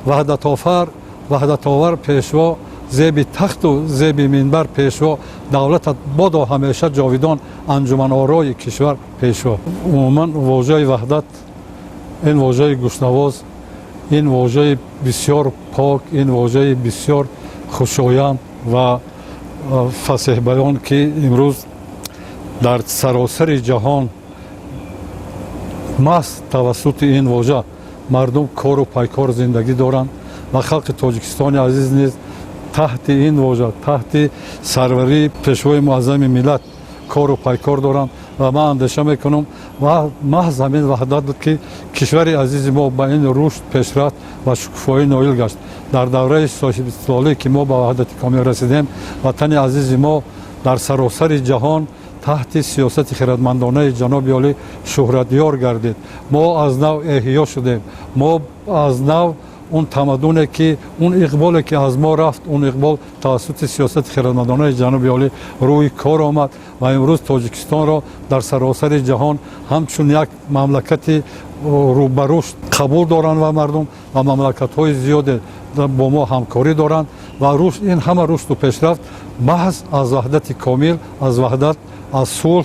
Ваҳдатофар, ваҳдатовар пешво, зеби тахту зеби минбар пешво, давлатат бодо ҳамеша ҷовидон, анҷуманорои кишвар пешво. Умуман, вожаи ваҳдат ин вожаи гӯшнавоз, ин вожаи бисёр пок, ин вожаи бисёр хушоянд ва фасеҳбаён, ки имрӯз дар саросари ҷаҳон маҳз тавассути ин вожа мардум кору пайкор, зиндагӣ доранд ва халқи Тоҷикистони азиз низ таҳти ин вожа, таҳти сарварии Пешвои муаззами миллат кору пайкор доранд. Ва ман андеша мекунам, маҳз ҳамин ваҳдат буд, ки кишвари азизи мо ба ин рушд, пешрафт ва шукуфоӣ ноил гашт. Дар давраи соҳибистиқлолӣ, ки мо ба ваҳдати комил расидем, ватани азизи мо дар саросари ҷаҳон таҳти сиёсати хирадмандонаи ҷаноби олӣ шӯҳратёр гардид. Мо аз нав эҳё шудем. Мо аз нав он тамаддуне ки, он иқболе ки аз мо рафт, он иқбол тавассути сиёсати хирадмандонаи ҷаноби олӣ рӯи кор омад ва имрӯз Тоҷикистонро дар саросари ҷаҳон ҳамчун як мамлакати рӯ ба рушд қабул доранд ва мардум ва мамлакатҳои зиёде бо мо ҳамкорӣ доранд. Ва рушд, ин ҳама рушду пешрафт маҳз аз ваҳдати комил, аз ваҳдат, аз сулҳ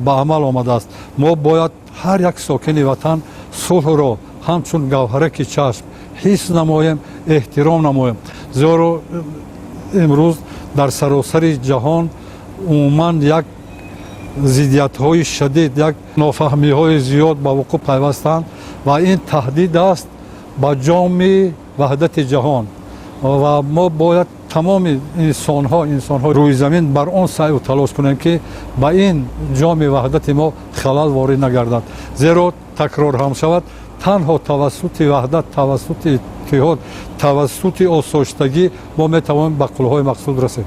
ба амал омадааст. Мо бояд ҳар як сокини ватан сулҳро ҳамчун гавҳараки чашм ҳис намоем, эҳтиром намоем, зеро имрӯз дар саросари ҷаҳон умуман як зиддиятҳои шадид, як нофаҳмиҳои зиёд ба вуқӯъ пайвастанд ва ин таҳдид аст ба ҷоми ваҳдати ҷаҳон. Ва мо бояд тамоми инсонҳо, инсонҳои рӯи замин бар он саъю талош кунем, ки ба ин ҷоми ваҳдати мо халал ворид нагардад, зеро, такрор ҳам шавад, танҳо тавассути ваҳдат, тавассути иттиҳод, тавассути осоиштагӣ мо метавонем ба қуллаҳои мақсуд расем.